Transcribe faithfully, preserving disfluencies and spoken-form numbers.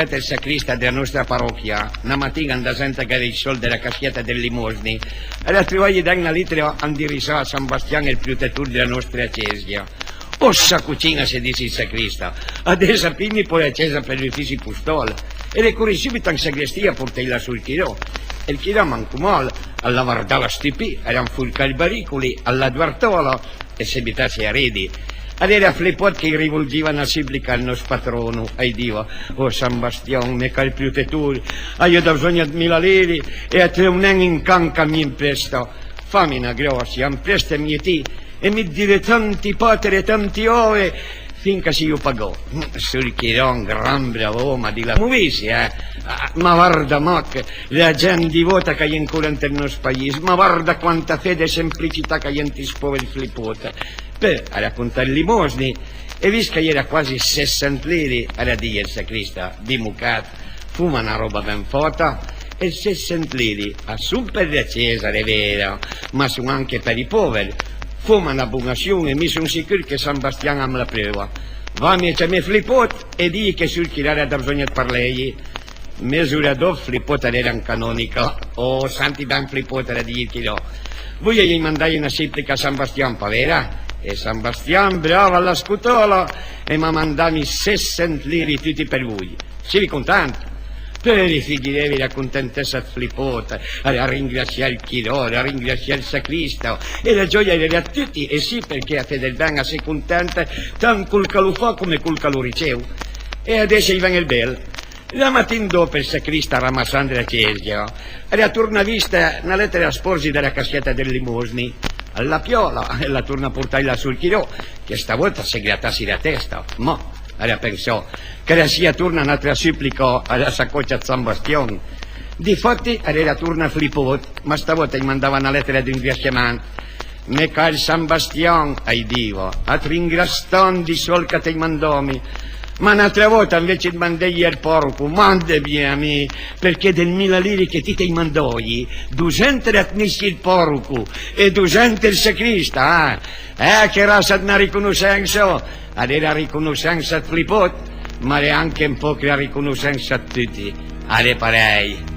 Michet, ël sacrista dla nostra paròchia, na matin-a, andasent a gavé ij sòld da la casieta dle limosni, a l'ha truvaje dent na litra andirisà a San Bastian, ël protetor dla nostra ciesia. «Oh, sacucin-a», a s'dis ël sacrista, «adess a pì mi pòi a cesa për l'ufici postòl.» E l'é corì sùbit an sagrestìa a portela sù ël chirò. E ël chirò, manco mòl, a l'ha vardala stupì, a l'ha anforcà ij baricoli, a l'ha duartala e a s'é butasse a ridi. A l'era Flipòt ch'a-j rivolgiva na sùplica al nòst patròn, a-j diva: «Oh, San Bastian, mé car protetor, a-i ó da bsògn ëd mila liri e a treuvo nen un can ch'a m'ij ampresta. Fame na grassia, amprestemmije ti, e mi 't diré tanti pater e tanti ave fin ch'a sirò pagà.» Sù ël chirò, an gran bravòm, a l'ha dì: «Movìsse, eh! Ah, ma varda mach la gent divòta ch'a-i é ancora ant ël nòst pais, ma varda quanta fede e semplicità ch'a-i é ant ij pòver Flipòt.» Peui a l'ha contà ij limosni, e vist ch'a-i era quasi sessent liri, a l'ha dì al sacrista: «Dì-mo, Michet, foma na ròba ben fata, ij sessent liri a son për la cesa, a l'é vera, ma a son anche për ij pòver. Foma na bon-a assion e mi a son sicur che San Bastian a m'la apreuva. Vame a ciamé Flipòt e dije che sù ël chirò a l'ha da bsògn ëd parlèj.» Mes'ora dòp Flipòt a l'era an canònica. «Oh, senti ben, Flipòt», a l'ha dì ël chirò, «vòi a-j ai mandaje na sùplica a San Bastian, pa vera? E San Bastian, bravo, a l'ha scotala e a m'ha mandame ij sessent liri tuti për vòi. Seve content?» Peui, figureve la contentessa ëd Flipòt, a l'ha ringrasià ël chirò, a l'ha ringrasià ël sacrista, e la giòia a l'era ëd tuti, e sì, përchè a fé dël ben a s'é content tant col ch'a lo fa come col ch'a lo ricév. E adess a-j ven ël bel. La matin dòp ël sacrista, ramassand la ciesia, a l'ha tornà vist na lètera a spòrzi da la casieta dle limosni. A l'ha piala e a l'ha tornà portaila sù ël chirò, che stavòlta a s'é gratà sù la testa. Ma a l'ha pensà ch'a l'ha sìa torna n'àutra sùplica a la sacòcia ëd San Bastian. Difatti a l'era torna Flipòt, ma stavòlta a-j mandava na lètera ëd ringrasiament. «Mé car San Bastian», a-j diva, «a t'ringrass tant dij sòld ch'a t'ai mandame, ma n'àutra vòta, anvece ëd mandéj al pàroco, mandebie a mi, përchè dle mila liri che ti t'ai mandàje, dosent a l'ha tnisse ël pàroco e dosent ël sacrista, eh? Eh, che rassa ëd na riconossensa!» A l'é la riconossensa ëd Flipòt, ma a l'é anche un pòch la riconossensa ëd tuti. A l'é parèj.